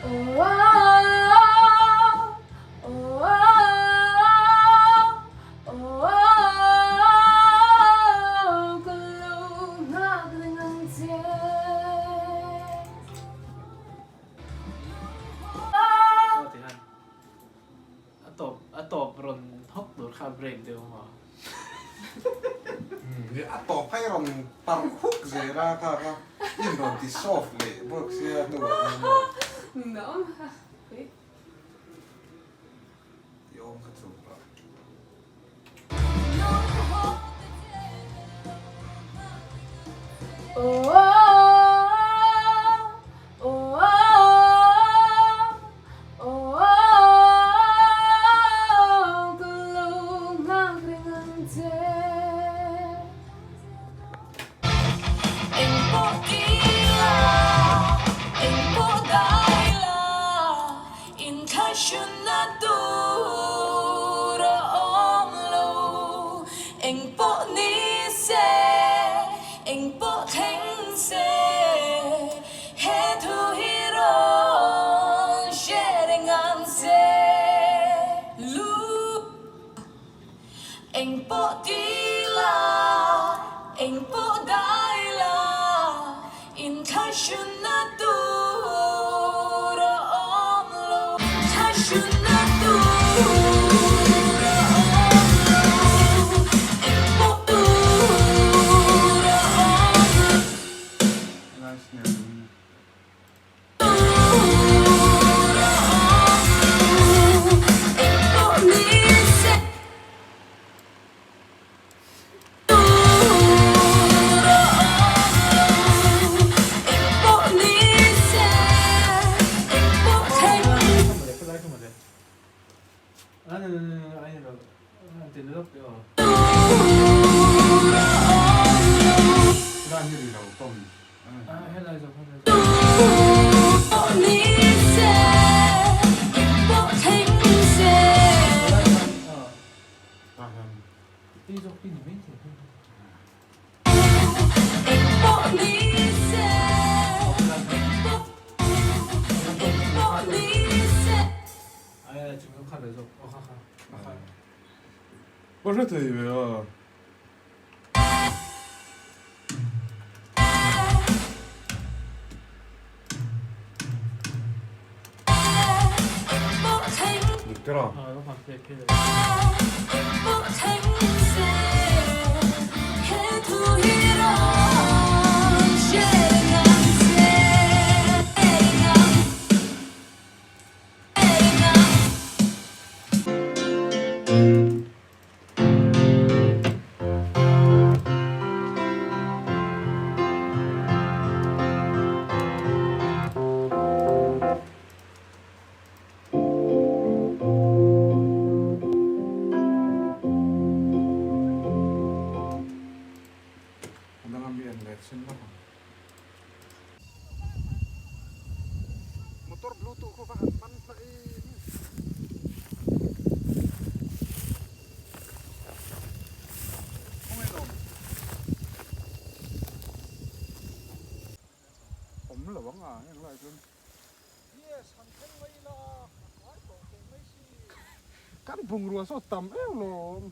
A tawp a tawp rawn hawk tur kha break deuh maw? A tawp kha i rawn tar huk zel a kha kha i rawn ti soft leh bawk sia hnuah khan maw? I awm kha chu pah. Inthlahrunna tur a awm lo, eng pawh ni se, eng pawh thleng se, he thu hi rawn hre reng ang che. Lu eng pawh ti la, eng pawh dai la, Inthlahrunna tur a awm lo. Inthlahrunna tur a awm lo. Engpawh tur a awm lo. Tur a awm lo. Engpawh ni se. Ka hre thei ve a. Dik tera. Motor bluetooth kha va han man hla em. Khawngaih lawm. Awm lo ang a heng lai chuan. Yes, han thleng mai ila a tlai tawh teh mai si. Kan bungrua saw tam em lawm.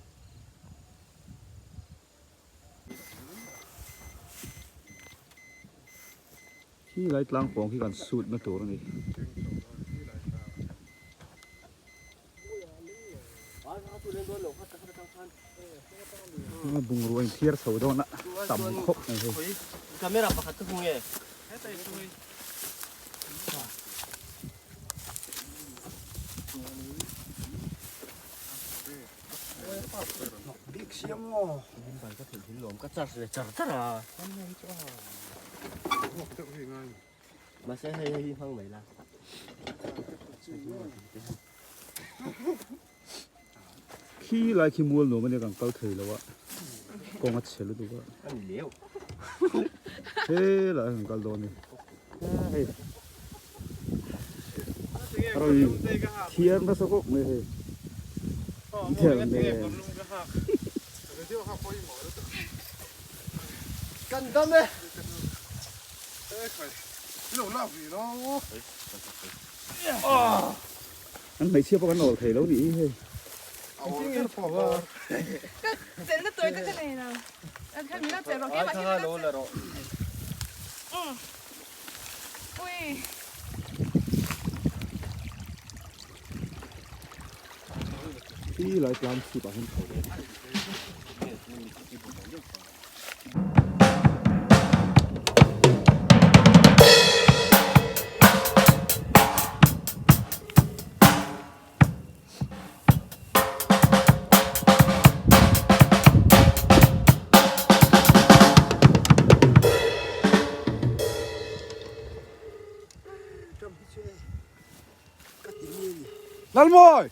Khi lai tlang pawng khi kan sut na tur a ni. Bungrua in thiar chho dawn a tam khawp mai hei. Camera pakhat ka hmu nge. Bik siam maw? Ka thei thil lawm ka charge ve char char a. Mahse hei hei hi hmang mai la. Khi lai khi mual nuam ania kan kal thei lo a kawng a chhe lutuk a. Ani leu. He lai kan kal dawn a ni. Hei rawn thiar nasa kawk mai hei. Thiar nen. Kan dam e. An hmeichhia pawh kan awl thei lo nih hi hei. Ka chelhna tawi te ka nei lo. Khi lai tlang chhip ah hian chho ve. Lalmawi!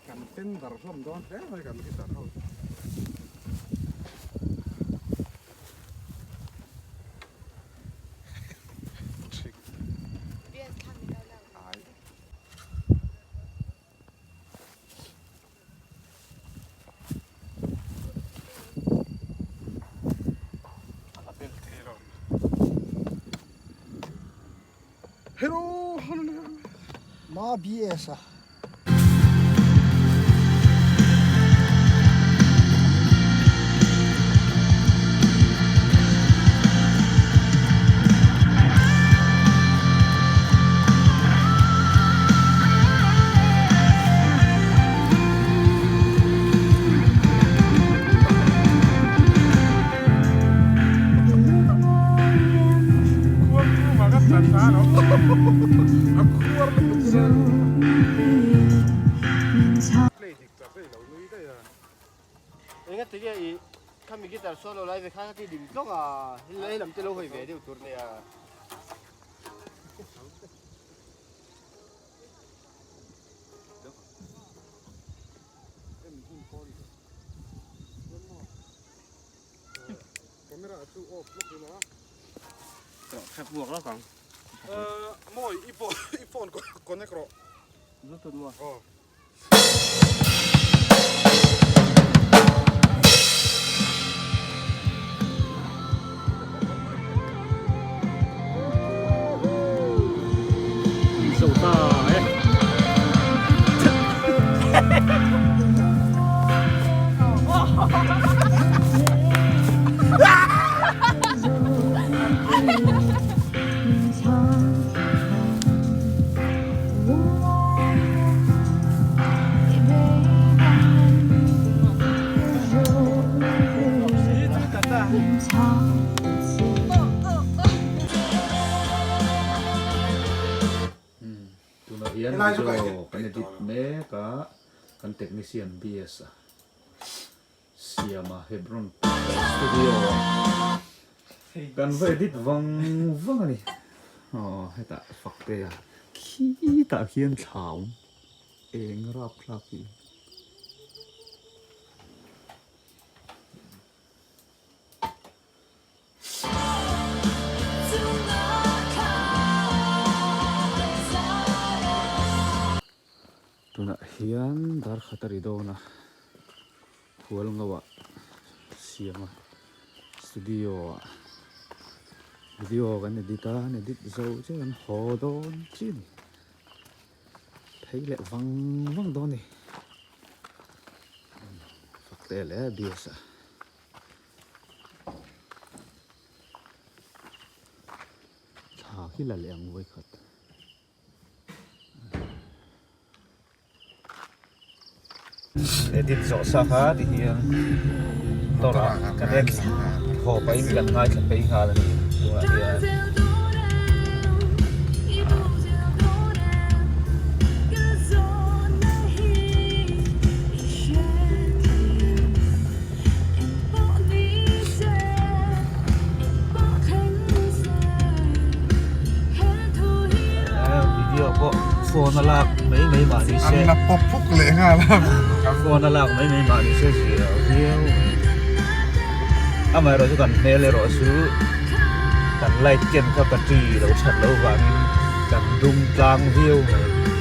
Kan tender hlawm dawn hle mai kan guitar ho chu. Ma BS a. Enga tige i khami guitar solo lai ve kha kha ti dim tlawk a hei lam te lo hawi ve deuh tur nia. Mawi i phone connect rawh. Bluetooth maw? Aw. Zo ta e. Tunah hian video kan edit mek a, kan technician BS a siam a Hebron studio ah kan va edit vang vang a ni. Aw hetah Faktea khitah khian thla awm eng rapthlak hi. Tunah hian dar khat a ri dawn a, hual ngauh ah siam a, studio ah video kan edit a, an edit zo chiah an haw dawn chiah a ni, phei leh vang vang dawn a ni, Fakte leh Bias a. Thla khi la leh ang vawikhat. Edit zawh sa kha ti hian tawrh ah kan en haw pahin kan ngaithla phei nghal a ni tunah hian. Video pawh phone a lak mai mai mah ni se. An la pawp phuk leh nghal a. Phone a lak mai mai mah ni se zia viau mai. Amaherawh chu kan hmel erawh chu kan light ken kha battery lo that loh vangin kan dum tlang viau mai.